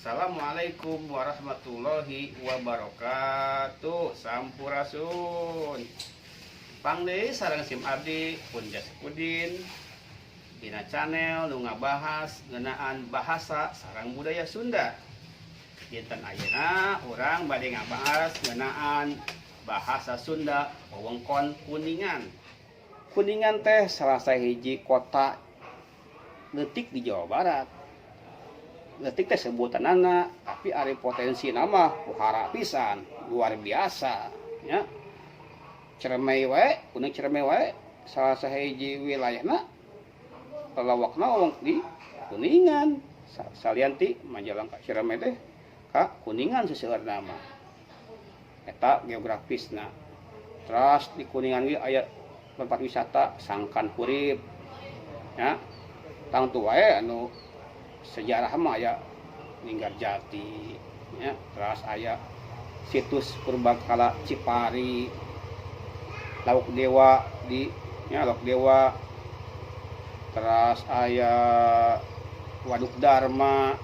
Assalamualaikum warahmatullahi wabarakatuh. Sampurasun. Tepang deui sareng sim abdi Punjas Udin dina channel nu ngabahas ngeunaan bahasa sareng budaya Sunda. Dinten ayeuna urang bade ngabahas ngeunaan bahasa Sunda wewengkon Kuningan. Kuningan teh salah sahiji kota leutik di Jawa Barat. Leutik teh sebutanana, tapi ari potensina mah pohara pisan, luar biasa ya. Ciremai wae, kuning Ciremai wae salah sahiji wilayahna, lelewakna wong di Kuningan. Salian ti Majalengka, Ciremai teh ka Kuningan seseueurna mah. Eta geografisna. Terus di Kuningan ge aya tempat wisata Sangkan Hurip ya. Tangtu wae anu sejarah mah aya Linggarjati ya, terus aya situs purbakala Cipari, Lauk Dewa di ya, Lauk Dewa, terus aya Waduk Darma.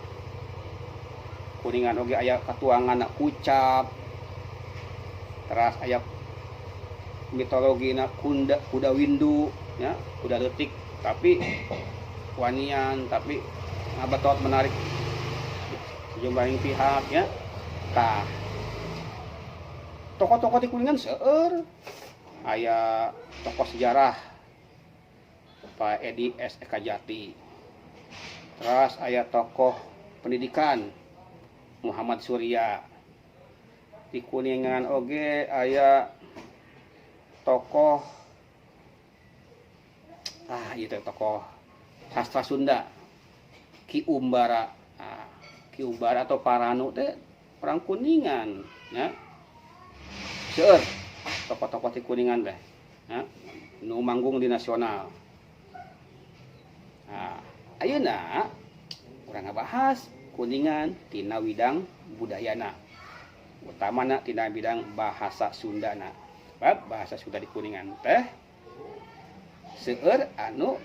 Kuningan oge aya katuangan kucap, terus aya mitologina kunda, kuda windu ya, kuda leutik tapi wanian, tapi ngabetot menarik sejumlah pihak ya. Tah, tokoh-tokoh di Kuningan seueur. Aya tokoh sejarah Pak Edi S. Ekajati, terus aya tokoh pendidikan Muhammad Surya. Di Kuningan oge aya tokoh, ah, itu tokoh sastra Sunda Ki Umbara. Nah, Ki Umbara atau Paranu teh orang Kuningan ya. Seueur tokoh-tokoh di Kuningan teh ya, nu manggung di nasional. Nah, ayeuna urang ngabahas Kuningan tina widang budayana, utamana tina bidang bahasa Sundana, sebab bahasa Sunda di Kuningan teh seueur anu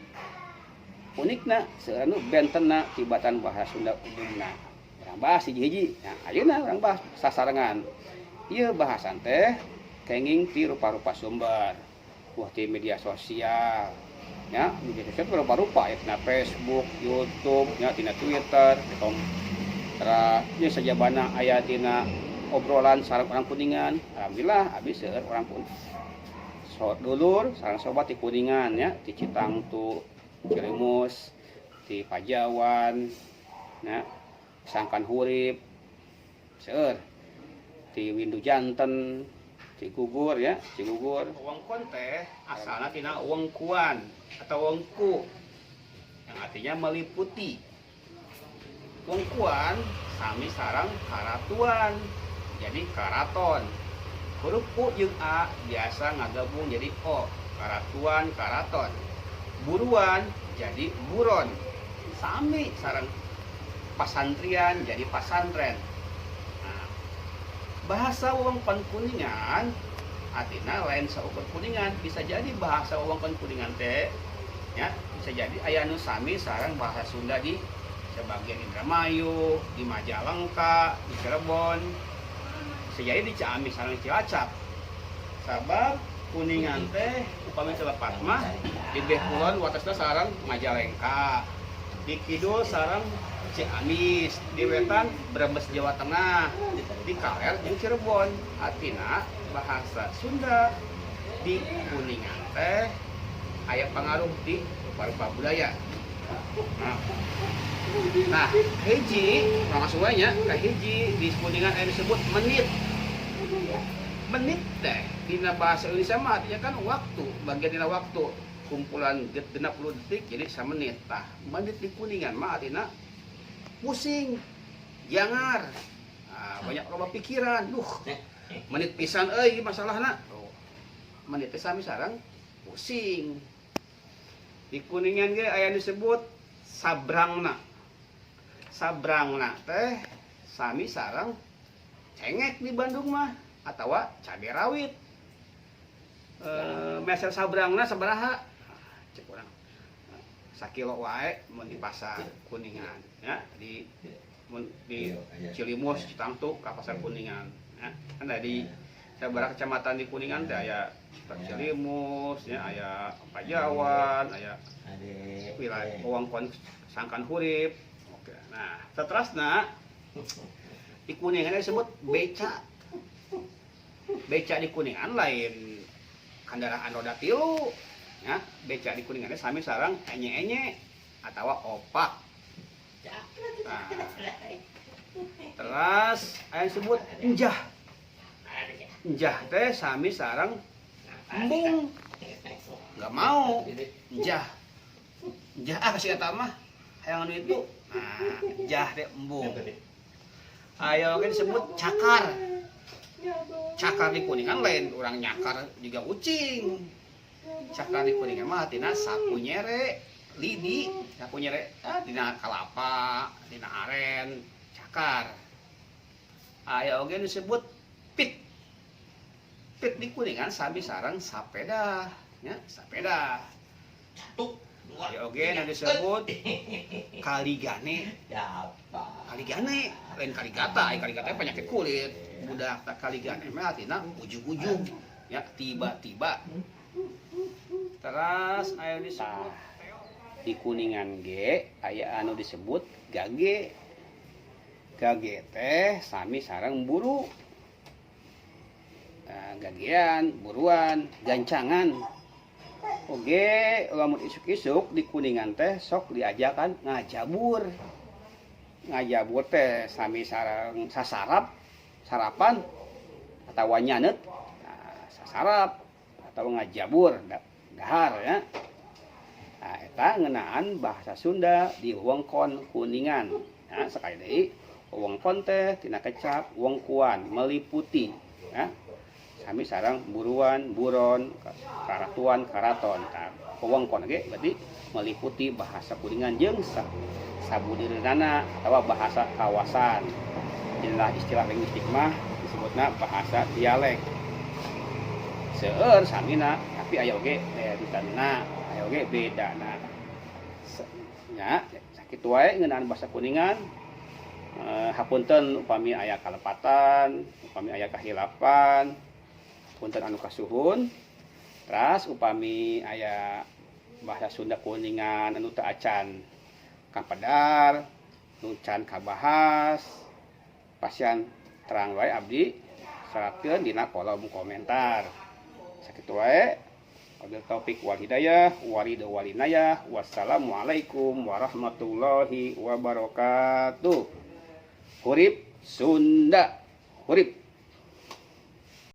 unikna, seueur anu bentenna tibatan bahasa Sunda umumna. Urang bahas hiji-hiji. Nah, ayeuna urang bahas sasarengan. Ieu bahasan teh kenging ti rupa-rupa sumber, wah, ti media sosial ya. Media sosial itu rupa-rupa ya, tina Facebook, YouTube ya, tina Twitter gitu. Tera nya sajabana aya tina obrolan sareng orang Kuningan. Alhamdulillah abis seueur orang pun so, dulur sareng sobat di Kuningan ya, di Citangtu, Cilemus, di Pajawan ya, Sangkan Hurip, seueur di Windu Janten, Cigugur ya, Cigugur. Wewengkon teh asalna tina wengkuan atau wengku yang artinya meliputi. Wengkuan sami sareng karatuan, jadi karaton. Huruf U jeung A biasa ngagabung jadi O, karatuan, karaton. Buruan jadi buron, sami sareng pasantrian jadi pasantren. Nah, bahasa wewengkon Kuningan artinya lain saukur Kuningan. Bisa jadi bahasa wewengkon Kuningan teh ya, bisa jadi aya anu sami sareng bahasa Sunda di sebagian Indramayu, di Majalengka, di Cirebon, bisa jadi di Ciamis sareng Cilacap. Sabab Kuningan teh upami telepat mah di beh kulon watesna sareng Majalengka, di kidul sareng Ciamis, di wetan Brebes Jawa Tengah, di kaler jeung Cirebon. Artina bahasa Sunda di Kuningan teh aya pengaruh di rupa-rupa budaya. Nah, hiji langsung wae nya ka hiji. Di Kuningan aya disebut menit. Menit teh dina bahasa Indonesia mah artinya kan waktu, bagian dina waktu, kumpulan 60 detik jadi menit. Tah, menit di Kuningan mah artinya pusing, jangar. Nah, banyak loba pikiran. Duh, menit pisan euy masalahna. Oh, menit teh sami sareng pusing. Di Kuningan ge aya disebut sabrangna. Sabrangna teh sami sareng cengek di Bandung mah atawa cabe rawit. Meser sabrangna sabaraha? Cek urang sakilo wae mun di pasar Kuningan ya, di Mun di Iya. Cilimus, Citangtu ka pasar Kuningan. Ya, kan dari sabaraha kecamatan di Kuningan teh aya Cilimus, ya, aya Pajawan, aya Ade. Wilayah wewengkon Sangkan Hurip. Oke. Nah, seterusnya di Kuningan disebut beca. Beca di Kuningan lain kendaraan roda tilu. Ya, beca di Kuningan sami sareng enye-enye atau opak. Nah, terus aya disebut enjah. Enjah teh sami sareng embung. Nggak mau. Enjah. Enjah ah kasih eta mah. Hayang anu itu. Nah, enjah teh embung. Aya oge disebut cakar. Cakar di Kuningan lain orang nyakar juga ucing. Cakar di Kuningan mah tina sapu nyere, lidi, sapu nyere ah, dina kalapa, dina aren, cakar. Aya oge disebut pit. Pit di Kuningan sami sareng sapeda, ya, sapeda. Satu, dua, Aya oge nu disebut kaligane. Apa? Kaligane lain kaligata, ai kaligata penyakit kulit. Budak tak kaligane mah artina ujug-ujug, ya, tiba-tiba. Terus aya disebut di Kuningan ge aya anu disebut gage. Gage teh sami sareng buru. Nah, gagean, buruan, gancangan. Oge lamun isuk-isuk di Kuningan teh sok diajakan ngajabur. Ngajabur teh sami sareng sasarap, sarapan atau nyanet. Nah, sasarap atau ngajabur dahar ya. Nah, eta ngeunaan bahasa Sunda di wewengkon Kuningan. Nah, sekali deui wewengkon teh tina kecap wengkuan, meliputi ya. Sami sareng buruan, buron, karatuan, karaton. Tah, wewengkon ge berarti meliputi bahasa Kuningan jeung sabudireunana atau bahasa kawasan. Inilah istilah linguistik mah disebutna bahasa dialek. Seueur samina, tapi aya oge bentenna, aya oge bedana. Nya, sakitu wae ngeunaan bahasa Kuningan. Hapunten upami aya kalepatan, upami aya kahilapan, punten anu kasuhun. Teras upami aya bahasa Sunda Kuningan anu teu acan kapedar, nu can kabahas, pasihan terang wae, abdi seratkeun dina kolom komentar. Sakitu wae. Wabillahi taufik wal hidayah, waridho wal inayah. Wassalamualaikum warahmatullahi wabarakatuh. Hurip Sunda. Hurip.